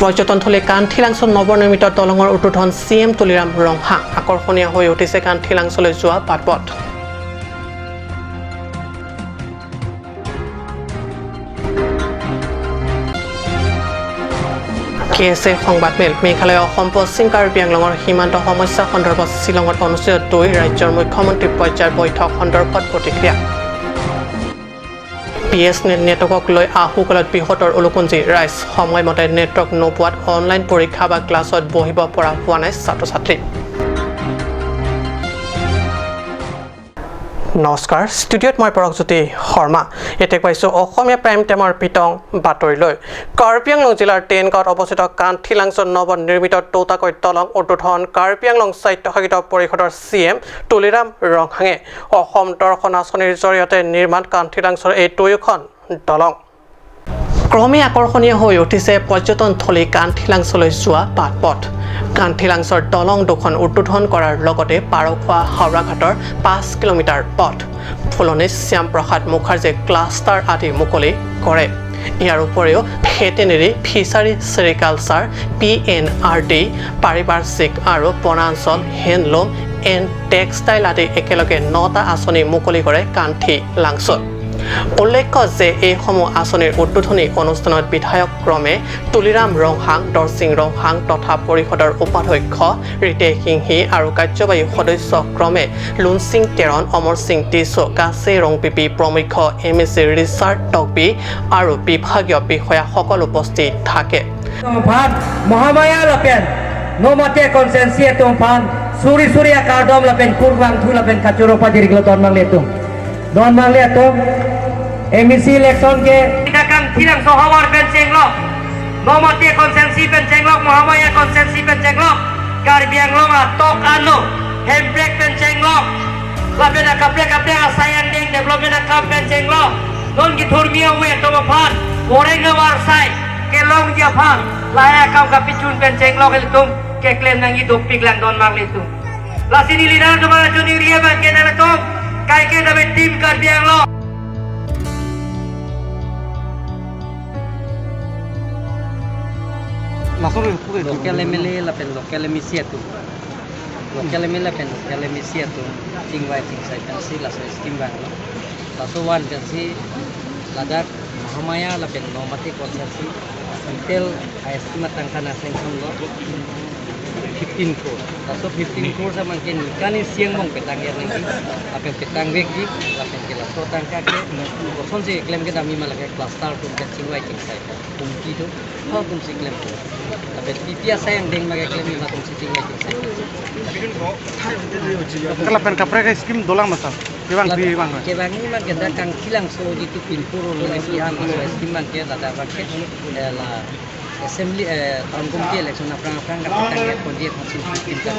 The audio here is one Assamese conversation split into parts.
পৰ্যটনথলী কান্থিলাংছত নৱনিৰ্মিত দলঙৰ উদ্বোধন চি এম তুলিৰাম ৰংহাং। আকৰ্ষণীয় হৈ উঠিছে কান্থিলাংছলৈ যোৱা বাট-পথ। কে এছ এ সংবাদমেল। মেঘালয়, অসম, পশ্চিম কাৰ্বি আংলঙৰ সীমান্ত সমস্যা সন্দৰ্ভত শ্বিলঙত অনুষ্ঠিত দুই ৰাজ্যৰ মুখ্যমন্ত্ৰী পৰ্যায়ৰ বৈঠক সন্দৰ্ভত প্ৰতিক্ৰিয়া। বি এছ এন এল নেটৱৰ্কক লৈ আহুকলত বৃহত্তৰ উলুকুঞ্জি ৰাইজ। সময়মতে নেটৱৰ্ক নোপোৱাত অনলাইন পৰীক্ষা বা ক্লাছত বহিব পৰা হোৱা নাই ছাত্ৰ ছাত্ৰী। নমস্কাৰ, ষ্টুডিঅ'ত মই পৰশজ্যোতি শৰ্মা। এতিয়া পাইছোঁ অসমীয়া প্ৰাইম টাইমৰ বিতং বাতৰিলৈ। কাৰ্বি আংলং জিলাৰ টেনগাঁৱত অৱস্থিত কান্থিলাংছত নৱনিৰ্মিত দুটাকৈ দলং উদ্বোধন কাৰ্বি আংলং স্বায়ত্তশাসিত পৰিষদৰ চি এম তুলিৰাম ৰংহাঙে। অসম দৰ্শন আঁচনিৰ জৰিয়তে নিৰ্মাণ কান্থিলাংছৰ এই দুয়োখন দলং। ক্ৰমে আকৰ্ষণীয় হৈ উঠিছে পৰ্যটনথলী কান্থিলাংছলৈ যোৱা বাট পথ। কান্থিলাংছৰ দলং দুখন উদ্বোধন কৰাৰ লগতে পাৰখোৱা হাওৰাঘাটৰ 5 কিলোমিটাৰ পথ, ফুলনি শ্যামপ্ৰসাদ মুখাৰ্জী ক্লাষ্টাৰ আদি মুকলি কৰে। ইয়াৰ উপৰিও ভেটেনেৰী, ফিচাৰী, চেৰিকালচাৰ, পিএনআৰডি, পাৰিপাৰ্শ্বিক আৰু বনাঞ্চল, হেণ্ডলুম এণ্ড টেক্সটাইল আদি একেলগে নটা আঁচনি মুকলি কৰে কান্থি লাংছত। উল্লেখ্য যে এইসমূহ আঁচনিৰ উদ্বোধনী অনুষ্ঠানত বিধায়ক ক্ৰমে তুলিৰাম ৰংহাং, দৰচিং ৰংহাং তথা পৰিষদৰ উপাধ্যক্ষ ৰিতেশ সিংহী আৰু কাৰ্যবাহী সদস্য ক্ৰমে লুনচিং টেৰণ, অমৰ সিং টিছু, কাছে ৰংপিপি প্ৰমুখ্য M A C Richard Tokbi আৰু বিভাগীয় বিষয়াসকল উপস্থিত থাকে। Mahamaya lapen no mate konsensi atum phan suri suri akardom lapen kurwang thu lapen kachuro pa diriglo don mang letum don mang letum MEC election ke kang thilang so hawar pen chenglo no mate konsensi pen chenglo Mahamaya konsensi pen chenglo Karbi Anglong tok ano handbrake pen chenglo lapen akaple kaple asayang ding development akam pen chenglo non ki thurmia we to phan orenga war sai ke long dia phan laya kam ka pichun pen chenglo ke tum ke claim nangi dok pik lang don mang le tum la sini leader to ma chuni ria ba ke na tum kai ke da team Karbi Anglong. Local MLA lapen local MEC atu, local MLA lapen local MEC atu chingwai chingsai pensi laso scheme bang lo laso one pensi ladak Mahamaya lapen nomati konsensi detail estimate tangka na sanction lo 15 crore laso 15 crore sa mangke nikani siang bong petang yer nangki lapen petang bek ji lapen ke laso tangka ke koson si claim ke dami malake cluster tum ke chingwai chingsai kumki tu ho tum si claim ko lapen pipia sayang deng mage claim ima tum si chingwai chingsai. Lapen kapre ka scheme dolang masa kebang bi bang. Kebangi ma ke da kang khilang so jitu pinpur lo ki han so scheme bang ke da ba ke la assembly town committee election aprang aprang ka petang yer ko die khonsin 15 ka.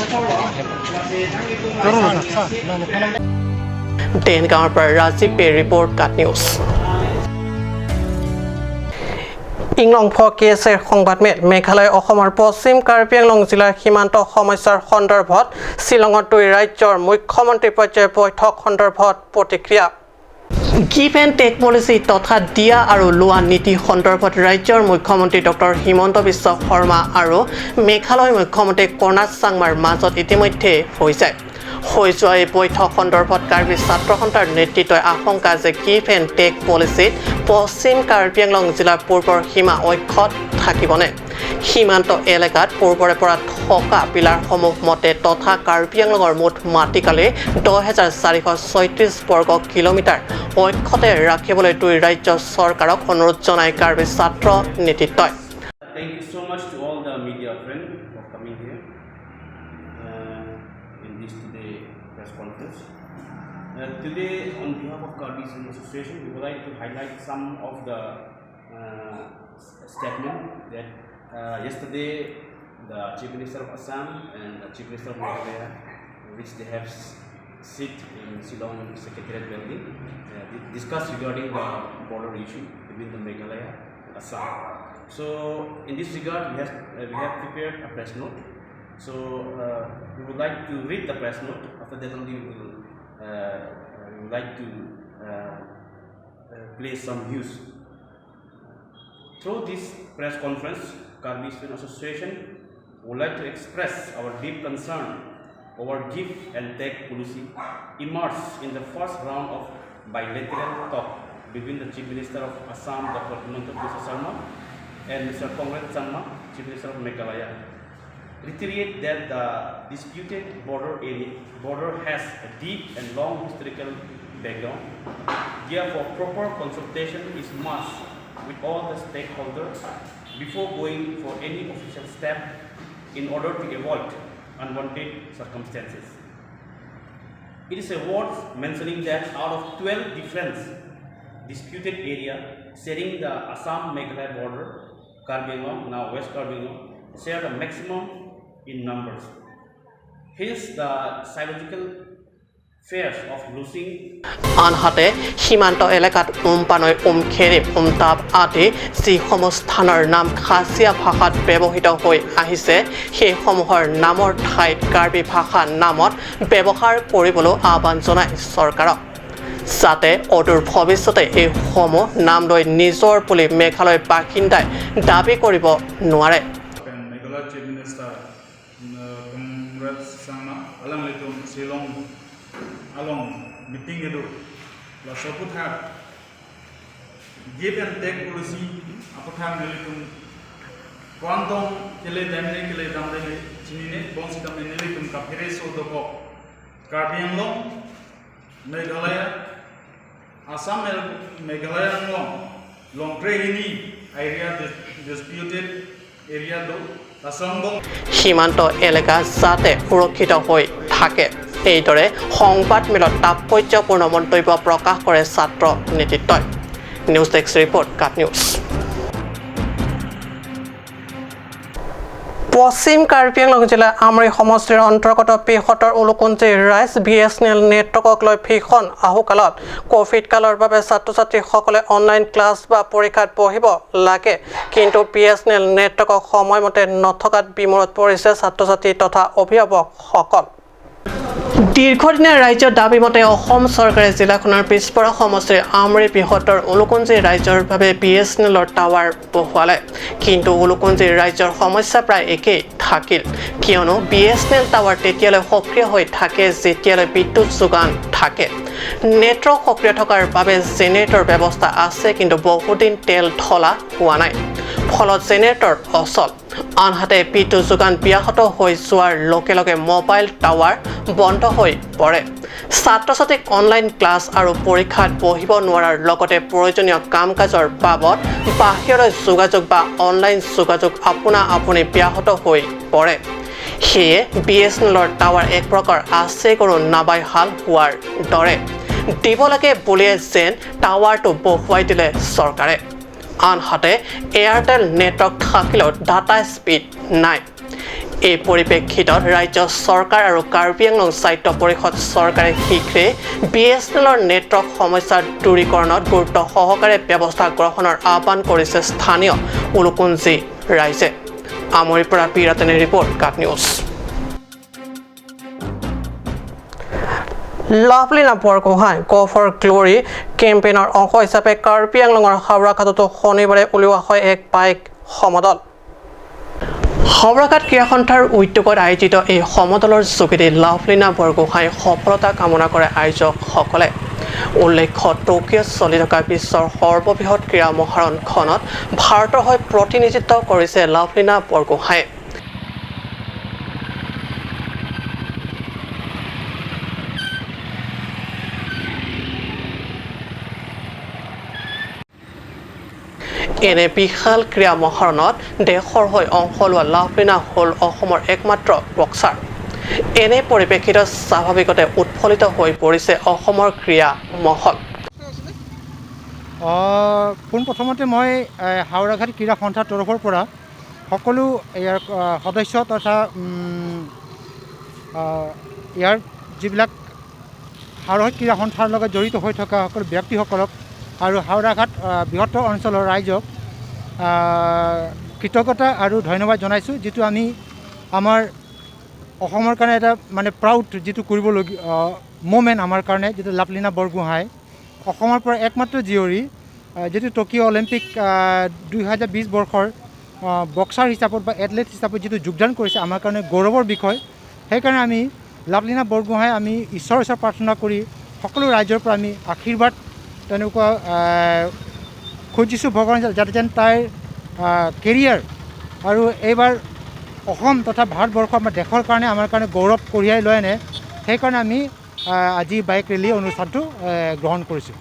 টেনগাঁৱৰ পৰা ৰাজীৱ পে ৰিপৰ্ট, কাট নিউজ। ইংলংফ কে এছ এৰ সংবাদমেল। মেঘালয়, অসমৰ পশ্চিম কাৰ্বি আংলং জিলাৰ সীমান্ত সমস্যাৰ সন্দৰ্ভত শ্বিলঙত দুই ৰাজ্যৰ মুখ্যমন্ত্ৰী পৰ্যায়ৰ বৈঠক সন্দৰ্ভত প্ৰতিক্ৰিয়া। গিভ এণ্ড টেক পলিচি তথা দিয়া আৰু লোৱা নীতি সন্দৰ্ভত ৰাজ্যৰ মুখ্যমন্ত্ৰী ডক্টৰ হিমন্ত বিশ্ব শৰ্মা আৰু মেঘালয় মুখ্যমন্ত্ৰী কনৰাড চাংমাৰ মাজত ইতিমধ্যে হৈ যায়। হৈ যোৱা এই বৈঠক সন্দৰ্ভত কাৰ্বি ছাত্ৰ সন্থাৰ নেতৃত্বই আশংকা যে গিভ এণ্ড টেক পলিচিত পশ্চিম কাৰ্বি আংলং জিলাৰ পূৰ্বৰ সীমা অক্ষত থাকিবনে? সীমান্ত এলেকাত পূৰ্বৰে পৰা থকা পিলাৰসমূহ মতে তথা কাৰ্বি আংলঙৰ মুঠ মাটিকালি 10,436 বৰ্গ কিলোমিটাৰ অক্ষতে ৰাখিবলৈ দুই ৰাজ্য চৰকাৰক অনুৰোধ জনায় কাৰ্বি ছাত্ৰ নেতৃত্বই। Thank you so much to all the media friends for coming here in this today press conference. Today, on behalf of Karbi Student Association, we would like to highlight some of the statement that yesterday the Chief Minister of Assam and the Chief Minister of Meghalaya, which they have sit in Shillong Secretariat building, discuss regarding the border issue between the Meghalaya and Assam. So in this regard, we have prepared a press note. So we would like to read the press note. After that only we would like to place some views. Through this press conference, Karbi Student Association would like to express our deep concern over give and take policy emerged in the first round of bilateral talk between the Chief Minister of Assam, Dr. Himanta Biswa Sarma, and Mr. Conrad Sangma, Chief Minister of Meghalaya. Reiterate that the disputed border has a deep and long historical background. Therefore, proper consultation is must with all the stakeholders before going for any official step in order to avoid unwanted circumstances. It is a worth mentioning that out of 12 different disputed area sharing the Assam-Meghalaya border, Karbi Anglong, now West Karbi Anglong, share the maximum in numbers. Hence, the psychological fears of losing. আনহাতে সীমান্ত এলেকাত উমপানৈ, উমখেৰি, উমতাপ আদি যিসমূহ স্থানৰ নাম খাচীয়া ভাষাত ব্যৱহৃত হৈ আহিছে, সেইসমূহৰ নামৰ ঠাইত কাৰ্বি ভাষা নামত ব্যৱহাৰ কৰিবলৈ আহ্বান জনায় চৰকাৰক, যাতে অদূৰ ভৱিষ্যতে এইসমূহ নাম লৈ নিজৰ বুলি মেঘালয় বাসিন্দাই দাবী কৰিব নোৱাৰে। Meghalaya Chief Minister Conrad Sangma alang litum Shillong along meeting edu la soputha give and take policy apotha nelitum quantum kele damne kele damne chinine bonsi damne nelitum ka phere so doko Karbi Anglong Meghalaya Assam Meghalaya Anglong Longtrehini area disputed area do Assam. সীমান্ত এলেকা যাতে সুৰক্ষিত হৈ থাকে, এইদৰে সংবাদমেলত তাৎপৰ্যপূৰ্ণ মন্তব্য প্ৰকাশ কৰে ছাত্ৰ নেতৃত্বই। নিউজ ডেস্ক ৰিপৰ্ট, কাট নিউজ। পশ্চিম কাৰ্বি আংলং জিলাৰ আমৰি সমষ্টিৰ অন্তৰ্গত বৃহত্তৰ উলুকুঞ্জি ৰাইজ বিএছএনএল নেটৱৰ্কক লৈ ভীষণ আহুকালত। ক'ভিড কালৰ বাবে ছাত্ৰ ছাত্ৰীসকলে অনলাইন ক্লাছ বা পৰীক্ষাত বহিব লাগে, কিন্তু বিএছএনএল নেটৱৰ্কক সময়মতে নথকাত বিমূৰত পৰিছে ছাত্ৰ ছাত্ৰী তথা অভিভাৱকসকল। দীৰ্ঘদিনীয়া ৰাজ্যৰ দাবী মতে অসম চৰকাৰে জিলাখনৰ পিছপৰা সমষ্টিৰ আমৰি বৃহত্তৰ উলুকুঞ্জি ৰাজ্যৰ বাবে বিএছএনএলৰ টাৱাৰ বহুৱালে, কিন্তু উলুকুঞ্জি ৰাজ্যৰ সমস্যা প্ৰায় একেই থাকিল। কিয়নো বিএছএনএল টাৱাৰ তেতিয়ালৈ সক্ৰিয় হৈ থাকে যেতিয়ালৈ বিদ্যুৎ যোগান থাকে। নেটৱৰ্ক সক্ৰিয় থকাৰ বাবে জেনেৰেটৰ ব্যৱস্থা আছে, কিন্তু বহুদিন তেল ঢলা হোৱা নাই, ফলত জেনেৰেটৰ অচল। আনহাতে বিদ্যুৎ যোগান ব্যাহত হৈ যোৱাৰ লগে লগে মোবাইল টাৱাৰ বন্ধ হৈ পৰে। ছাত্ৰ ছাত্ৰীক অনলাইন ক্লাছ আৰু পৰীক্ষাত বহিব নোৱাৰাৰ লগতে প্ৰয়োজনীয় কাম কাজৰ বাবদ বাহিৰলৈ যোগাযোগ বা অনলাইন যোগাযোগ আপোনা আপুনি ব্যাহত হৈ পৰে। সেয়ে বিএছএনএলৰ টাৱাৰ এক প্ৰকাৰ আছে গৰু নাবাই হাল হোৱাৰ দৰে দিব লাগে বুলিয়ে যেন টাৱাৰটো বহুৱাই দিলে চৰকাৰে। আনহাতে এয়াৰটেল নেটৱৰ্ক থাকিলেও ডাটা স্পীড নাই। এই পৰিপ্ৰেক্ষিতত ৰাজ্য চৰকাৰ আৰু কাৰ্বি আংলং স্বায়ত্ত পৰিষদ চৰকাৰে শীঘ্ৰে বিএছএনএলৰ নেটৱৰ্ক সমস্যাৰ দূৰীকৰণত গুৰুত্ব সহকাৰে ব্যৱস্থা গ্ৰহণৰ আহ্বান কৰিছে স্থানীয় উলুকুঞ্জি ৰাইজে। আমৰিৰ পৰা পি ৰাতেনে ৰিপৰ্ট, কাট নিউজ। লাভলীনা বৰগোহাঁই গ' ফৰ গ্ল'ৰী কেম্পেইনৰ অংশ হিচাপে কাৰ্বি আংলঙৰ হাওৰাঘাটতো শনিবাৰে উলিওৱা হয় এক বাইক সমদল। হাওৰাঘাট ক্ৰীড়া সন্থাৰ উদ্যোগত আয়োজিত এই সমদলৰ যোগেদি লাভলীনা বৰগোহাঁইৰ সফলতা কামনা কৰে আয়োজকসকলে। উল্লেখ্য, টকিঅ'ত চলি থকা বিশ্বৰ সৰ্ববৃহৎ ক্ৰীড়া মহাৰণখনত ভাৰতৰ হৈ প্ৰতিনিধিত্ব কৰিছে লাভলীনা বৰগোহাঁয়ে। এনে বিশাল ক্ৰীড়া মহাৰণত দেশৰ হৈ অংশ লোৱা লাভলীনা হ'ল অসমৰ একমাত্ৰ বক্সাৰ। এনে পৰিপ্ৰেক্ষিতত স্বাভাৱিকতে উৎফুল্লিত হৈ পৰিছে অসমৰ ক্ৰীড়া মহল। পোনপ্ৰথমতে মই হাওৰাঘাট ক্ৰীড়া সন্থাৰ তৰফৰ পৰা সকলো ইয়াৰ সদস্য তথা ইয়াৰ যিবিলাক হাওৰাঘাট ক্ৰীড়া সন্থাৰ লগত জড়িত হৈ থকা সকলো ব্যক্তিসকলক আৰু হাওৰাঘাট বৃহত্তৰ অঞ্চলৰ ৰাইজক কৃতজ্ঞতা আৰু ধন্যবাদ জনাইছোঁ। যিটো আমি আমাৰ অসমৰ কাৰণে এটা প্ৰাউড যিটো কৰিবলগীয়া মুভমেণ্ট আমাৰ কাৰণে, যিটো লাভলীনা বৰগোহাঁই অসমৰ পৰা একমাত্ৰ জীয়ৰী, যিটো টকিঅ' অলিম্পিক 2020 বৰ্ষৰ বক্সাৰ হিচাপত বা এথলেট হিচাপত যিটো যোগদান কৰিছে আমাৰ কাৰণে গৌৰৱৰ বিষয়। সেইকাৰণে আমি লাভলীনা বৰগোহাঁই আমি ঈশ্বৰৰ ওচৰত প্ৰাৰ্থনা কৰি সকলো ৰাইজৰ পৰা আমি আশীৰ্বাদ তেনেকুৱা খুজিছোঁ ভগৱান যাতে যেন তাইৰ কেৰিয়াৰ আৰু এইবাৰ অসম তথা ভাৰতবৰ্ষ আমাৰ দেশৰ কাৰণে আমাৰ কাৰণে গৌৰৱ কঢ়িয়াই লৈ আনে। সেইকাৰণে আমি আজি বাইক ৰেলী অনুষ্ঠানটো গ্ৰহণ কৰিছোঁ।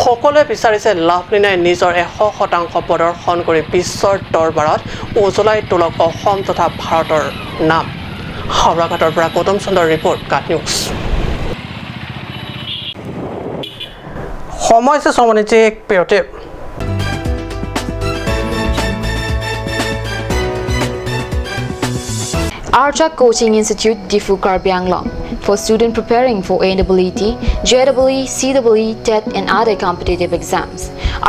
সকলোৱে বিচাৰিছে লাভলীনাই নিজৰ 100% প্ৰদৰ্শন কৰি বিশ্বৰ দৰবাৰত উজ্বলাই তোলক অসম তথা ভাৰতৰ নাম। হাওৰাঘাটৰ পৰা গৌতম চন্দ্ৰৰ ৰিপৰ্ট, কাট নিউজ। সময় হৈছে বাণিজ্যিক বিৰতি। Archa Coaching Institute, Diphu Karbi Anglong, for students preparing for AEET, JEE, CEE, TET and other competitive exams.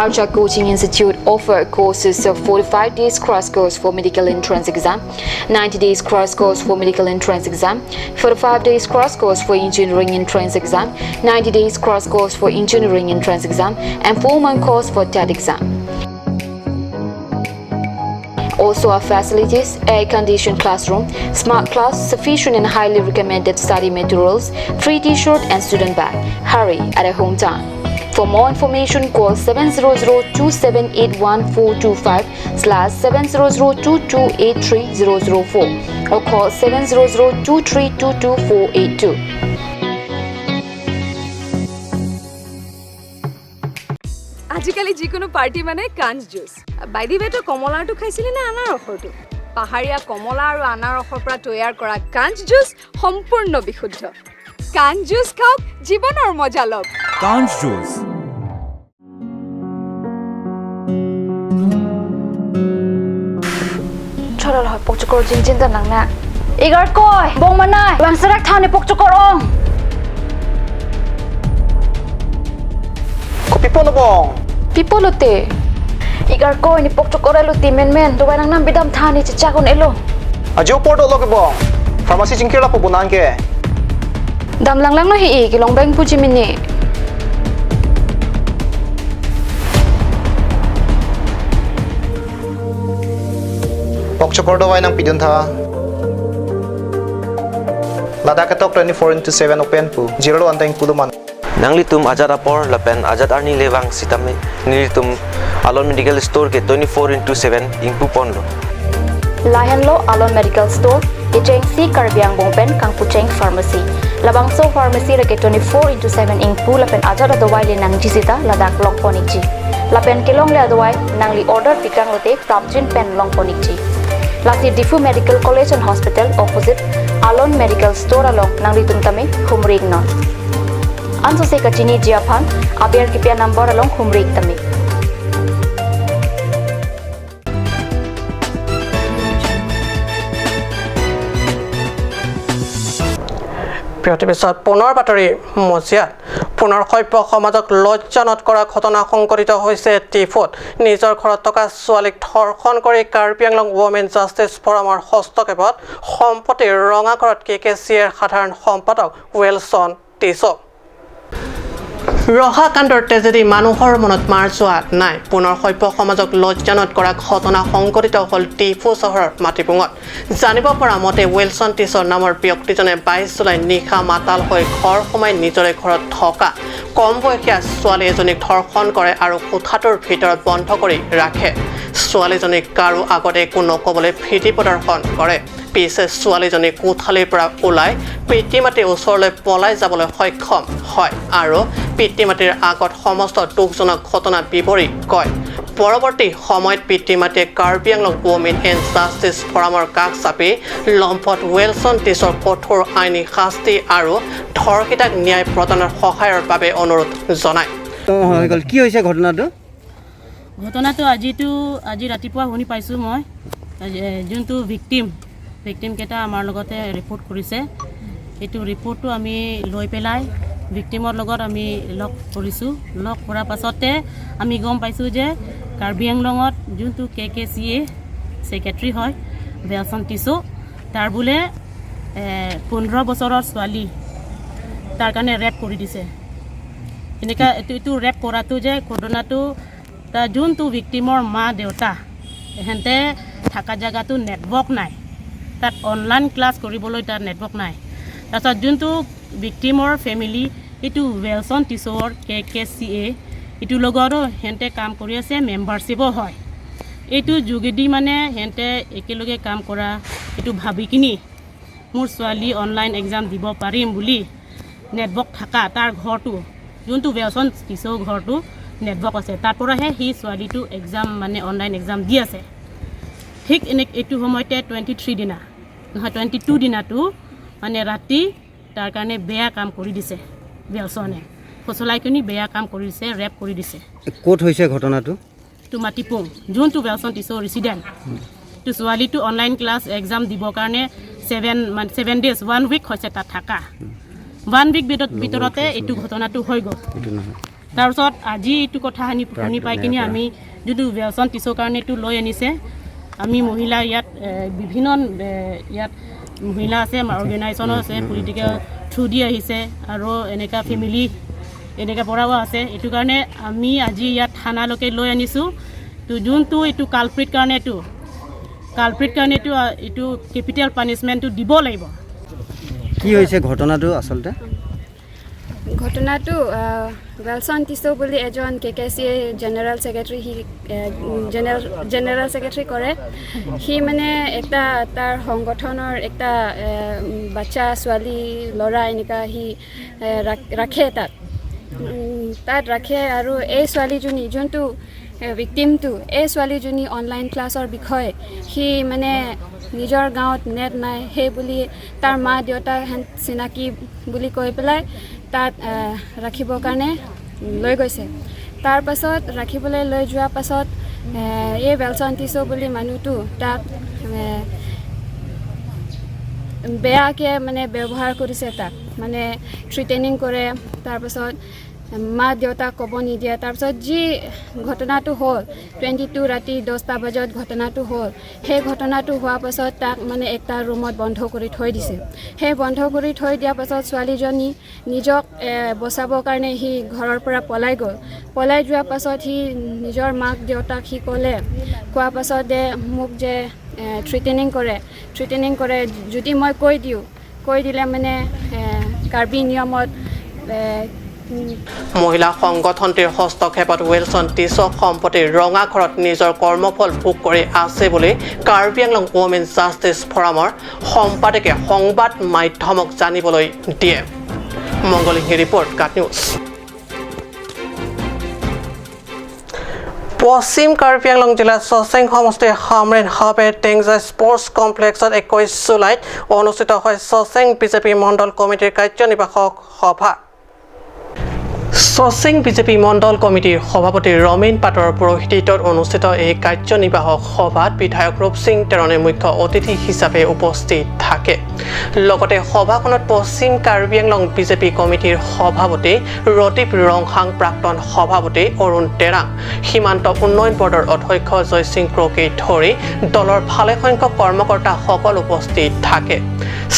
Archa Coaching Institute offer courses of 45 days cross course for medical entrance exam, 90 days cross course for medical entrance exam, 45 days cross course for engineering entrance exam, 90 days cross course for engineering entrance exam and 4-month course for TET exam. Also our facilities, air-conditioned classroom, smart class, sufficient and highly recommended study materials, free t-shirt and student bag. Hurry at a hometown. For more information, call 700-278-1425 /700-228-3004 or call 700-232-2482. আজিকালি যিকোনো পাৰ্টি মানে কাঞ্চ জুচ। বাই the ৱে, তই কমলাৰটো খাইছিলি নে আনাৰসৰটো? পাহাৰীয়া কমলা আৰু আনাৰসৰ পৰা তৈয়াৰ কৰা কাঞ্চ জুচ সম্পূৰ্ণ বিশুদ্ধ। কাঞ্চ জুচ খাওক, জীৱনৰ মজা লওক। কাঞ্চ জুচ। ছড়াল হয় পকচকর জিন চিন্তা নাংনা এগার কয় বং মানাই বাংসারাক থানে পকচকর অং Pipo bong. Pipo lote. Igar ko ni pok chokor elo ti men men do nang nam bidam thani chicha kon elo. Ajo porto log bong. Pharmacy jingkir la pubunan ke. Dam lang lang no hi ki long bang puji mini. Pok chokor do nang pidun tha. Ladakh tok 24/7 open pu. Zero anteng puluman. Nangli tum Azad apor lapen Azad arni lewang sitame nili tum Alon Medical Store ke 24/7 ingpu ponlo. Lahenlo Alon Medical Store ke Cheng Si Karbi Anglong pen Kangpucheng Pharmacy. Labangso Pharmacy rake 24/7 ingpu lapen Azad adawai le nangji sita Ladakh long ponikji. Lapen kelong le adawai nangli order pikang lote prapjin pen long ponikji. Lasi Diphu Medical College and Hospital opposite Alon Medical Store along nangli tum tame humrig non. Anso se kachini jiaphan aber kipya number along humrik tame. পিছত পুনৰ বাতৰি মজিয়াত পুনৰ সভ্য সমাজক লজ্জানত কৰা ঘটনা সংঘটিত হৈছে টিফুত। নিজৰ ঘৰত থকা ছোৱালীক ধৰ্ষণ কৰি কাৰ্বি আংলং ৱমেন জাষ্টিছ ফৰামৰ হস্তক্ষেপত সম্প্ৰতি ৰঙাঘৰত কে কে চি এৰ সাধাৰণ সম্পাদক ৱেলছন টিছ। ৰহাকাণ্ডৰ ট্ৰেজেডি মানুহৰ মনত মাৰ যোৱা নাই। পুনৰ সভ্য সমাজক লজ্জানত কৰা ঘটনা সংঘটিত হ'ল টিফু চহৰৰ মাটিপুঙত। জানিব পৰা মতে ৱেলছন টিছৰ নামৰ ব্যক্তিজনে 22 জুলাই নিশা মাতাল হৈ ঘৰ সোমাই নিজৰে ঘৰত থকা কম বয়সীয়া ছোৱালী এজনীক ধৰ্ষণ কৰে আৰু কোঠাটোৰ ভিতৰত বন্ধ কৰি ৰাখে। ছোৱালীজনীক কাৰো আগতে একো নক'বলৈ ভীতি প্ৰদৰ্শন কৰে। পিছে ছোৱালীজনী কোঠালিৰ পৰা ওলাই পিতৃ মাতৃৰ ওচৰলৈ পলাই যাবলৈ সক্ষম হয় আৰু পিতৃ মাতৃৰ আগত সমস্ত দুখজনক ঘটনা বিৱৰি কয়। পৰৱৰ্তী সময়ত পিতৃ মাতৃয়ে Karbi Anglong women and justice ফৰামৰ কাষ চাপি লম্ফত ৱেলছন টিছৰ কঠোৰ আইনী শাস্তি আৰু ধৰ্ষিতাক ন্যায় প্ৰদানৰ সহায়ৰ বাবে অনুৰোধ জনায়। কি হৈছে ঘটনাটো? ঘটনাটো আজি ৰাতিপুৱা শুনি পাইছোঁ মই। যোনটো ভিক্টিমকেইটা আমাৰ লগতে ৰিপৰ্ট কৰিছে, এইটো ৰিপৰ্টটো আমি লৈ পেলাই ভিক্টিমৰ লগত আমি লগ কৰিছোঁ। লগ কৰাৰ পাছতে আমি গম পাইছোঁ যে কাৰ্বি আংলঙত যোনটো কে কে চি এ ছেক্ৰেটাৰী হয় ৱেলছন টিছো, তাৰ বোলে 15 বছৰৰ ছোৱালী তাৰ কাৰণে ৰেপ কৰি দিছে। এনেকুৱা এইটো ৰেপ কৰাটো যে ঘটনাটো তাৰ যোনটো ভিক্টিমৰ মা দেউতা এহেঁতে থকা জেগাটো নেটৱৰ্ক নাই, তাত অনলাইন ক্লাছ কৰিবলৈ তাত নেটৱৰ্ক নাই। তাৰপিছত যোনটো ভিক্টিমৰ ফেমিলি এইটো ৱেলছন টিছ'ৰ KKCA এইটোৰ লগতো সিহঁতে কাম কৰি আছে, মেম্বাৰশ্বিপো হয়। এইটো যোগেদি মানে সিহঁতে একেলগে কাম কৰা এইটো ভাবি কিনি মোৰ ছোৱালী অনলাইন এক্সাম দিব পাৰিম বুলি নেটৱৰ্ক থকা তাৰ ঘৰটো যোনটো ৱেলছন টিছ'ৰ ঘৰটো নেটৱৰ্ক আছে, তাৰ পৰাহে সি ছোৱালীটো এক্সাম মানে অনলাইন এক্সাম দি আছে। ঠিক এনে এইটো সময়তে 23 দিনা নহয় 22 দিনাটো মানে ৰাতি তাৰ কাৰণে বেয়া কাম কৰি দিছে, ৱেলছনে ফচলাই কিনি বেয়া কাম কৰি দিছে, ৰেপ কৰি দিছে। ক'ত হৈছে ঘটনাটো? এইটো মাটিপুং, যোনটো ৱেলছন টিছ'ৰ ৰেচিডেণ্ট। তো ছোৱালীটো অনলাইন ক্লাছ এক্সাম দিবৰ কাৰণে 7 days 1 week হৈছে তাত থকা। 1 উইক ভিতৰতে এইটো ঘটনাটো হৈ গ'ল। তাৰপিছত আজি এইটো কথা শুনি পাই কিনি আমি যোনটো ৱেলছন টিছ'ৰ কাৰণে এইটো লৈ আনিছে। আমি মহিলা ইয়াত বিভিন্ন ইয়াত মহিলা আছে, আমাৰ অৰ্গেনাইজেশ্যনো আছে, পলিটিকেল থ্ৰু দি আহিছে আৰু এনেকুৱা ফেমিলি এনেকুৱা পৰাও আছে। এইটো কাৰণে আমি আজি ইয়াত থানালৈকে লৈ আনিছোঁ। তো যোনটো এইটো কালপ্ৰিট কাৰণে এইটো কেপিটেল পানিছমেণ্টটো দিব লাগিব। কি হৈছে ঘটনাটো? আচলতে ঘটনাটো ৱেলছন টিছো বুলি এজন KKCA general secretary, সি জেনেৰেল ছেক্ৰেটাৰী কৰে। সি মানে এটা তাৰ সংগঠনৰ এটা বাচ্চা ছোৱালী ল'ৰা এনেকুৱা সি ৰাখে, তাত ৰাখে। আৰু এই ছোৱালীজনী যোনটো ভিক্টিমটো, এই ছোৱালীজনী অনলাইন ক্লাছৰ বিষয়ে সি মানে নিজৰ গাঁৱত নেট নাই সেই বুলি তাৰ মা দেউতা চিনাকি বুলি কৈ পেলাই তাত ৰাখিবৰ কাৰণে লৈ গৈছে। তাৰপাছত ৰাখিবলৈ লৈ যোৱাৰ পাছত এই ৱেলছন টিছো বুলি মানুহটো তাক বেয়াকৈ মানে ব্যৱহাৰ কৰিছে, তাক মানে থ্ৰিটেনিং কৰে। তাৰপাছত মা দেউতাক ক'ব নিদিয়ে। তাৰপিছত যি ঘটনাটো হ'ল 22 ৰাতি 10টা বজাত ঘটনাটো হ'ল। সেই ঘটনাটো হোৱাৰ পাছত তাক মানে এটা ৰুমত বন্ধ কৰি থৈ দিছে। সেই বন্ধ কৰি থৈ দিয়াৰ পাছত ছোৱালীজনী নিজক বচাবৰ কাৰণে সি ঘৰৰ পৰা পলাই গ'ল। পলাই যোৱাৰ পাছত সি নিজৰ মাক দেউতাক সি ক'লে, কোৱাৰ পাছত যে মোক যে থ্ৰিটেনিং কৰে, যদি মই কৈ দিওঁ, কৈ দিলে মানে কাৰ্বি নিয়মত। মহিলা সংগঠনটিৰ হস্তক্ষেপত ৱেলছন টিছ' সম্প্ৰতি ৰঙাঘৰত নিজৰ কৰ্মফল ভোগ কৰি আছে বুলি কাৰ্বি আংলং ৱমেন জাষ্টিছ ফৰামৰ সম্পাদকে সংবাদ মাধ্যমক জানিবলৈ দিয়ে। মংগলিংহী ৰিপৰ্ট, কাট নিউজ। পশ্চিম কাৰ্বি আংলং জিলাৰ চচেং সমষ্টিৰ হামৰেন হাবে টেংজা স্পৰ্টছ কমপ্লেক্সত 21 জুলাইত অনুষ্ঠিত হয় চচেং বিজেপি মণ্ডল কমিটিৰ কাৰ্যনিৰ্বাহক সভা। চচেং বিজেপি মণ্ডল কমিটিৰ সভাপতি ৰমেন পাটৰৰ পৌৰোহিত্যত অনুষ্ঠিত এই কাৰ্যনিৰ্বাহক সভাত বিধায়ক ৰূপ সিং তেৰণে মুখ্য অতিথি হিচাপে উপস্থিত থাকে। লগতে সভাখনত পশ্চিম কাৰ্বি আংলং বিজেপি কমিটিৰ সভাপতি ৰদীপ ৰংহাং, প্ৰাক্তন সভাপতি অৰুণ তেৰাং, সীমান্ত উন্নয়ন বৰ্ডৰ অধ্যক্ষ জয়সিং ক্ৰকে ধৰি দলৰ ভালেসংখ্যক কৰ্মকৰ্তাসকল উপস্থিত থাকে।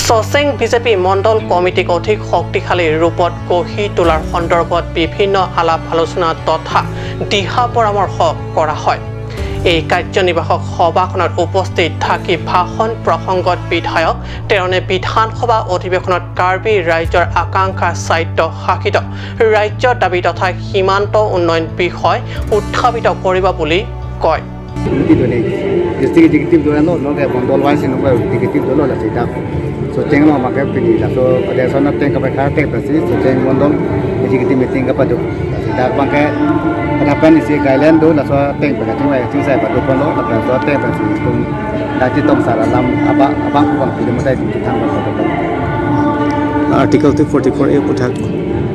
চচেং বিজেপি মণ্ডল কমিটিক অধিক শক্তিশালী ৰূপত গঢ়ি তোলাৰ সন্দৰ্ভত বিভিন্ন আলাপ আলোচনা তথা দিহা পৰামৰ্শ কৰা হয়। এই কাৰ্যনিৰ্বাহক সভাখনত উপস্থিত থাকি ভাষণ প্ৰসংগত বিধায়ক তেৰণে বিধানসভা অধিৱেশনত কাৰ্বি ৰাজ্যৰ আকাংক্ষা স্বায়ত্ত শাসিত ৰাজ্যৰ দাবী তথা সীমান্ত উন্নয়ন বিষয় উত্থাপিত কৰিব বুলি কয়। So teng lo ma ka pini la so ada so na teng ka pa kha teng pa si so teng mondol executive meeting ka pa do la da bang ka ada pan si guideline do la so teng pa ka teng wa ting sai pa do pon lo la so teng pa si tum da ti tong sa la lam aba abang ku bang pi mo dai ti thang ba do Article 244 A puthak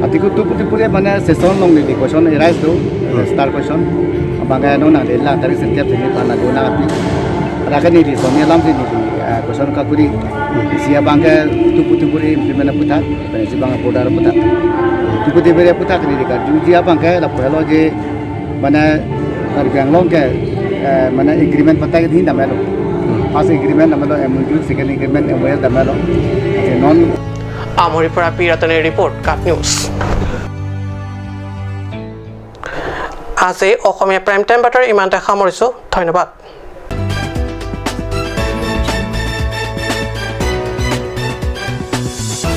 Article 244 A mane session long ni question arise do star question abang ka no na le la tari setiap ni pa na do na pi ada ka ni di so ni lam si ni question ka kuri siya bangka tupu-tupuri implement putak si bangka border putak tupu-tupuri putak ni dekat jia bangka la pelo je mana Karbi Anglong ke mana agreement patak ni na melo First agreement namelo MOU, second agreement MOS namelo non. আমৰিৰ পৰা পি ৰাতনিৰ ৰিপৰ্ট, কাট নিউজ। আজি অসমীয়া প্ৰাইম টাইম বাতৰি ইমানতে সামৰিছোঁ। ধন্যবাদ।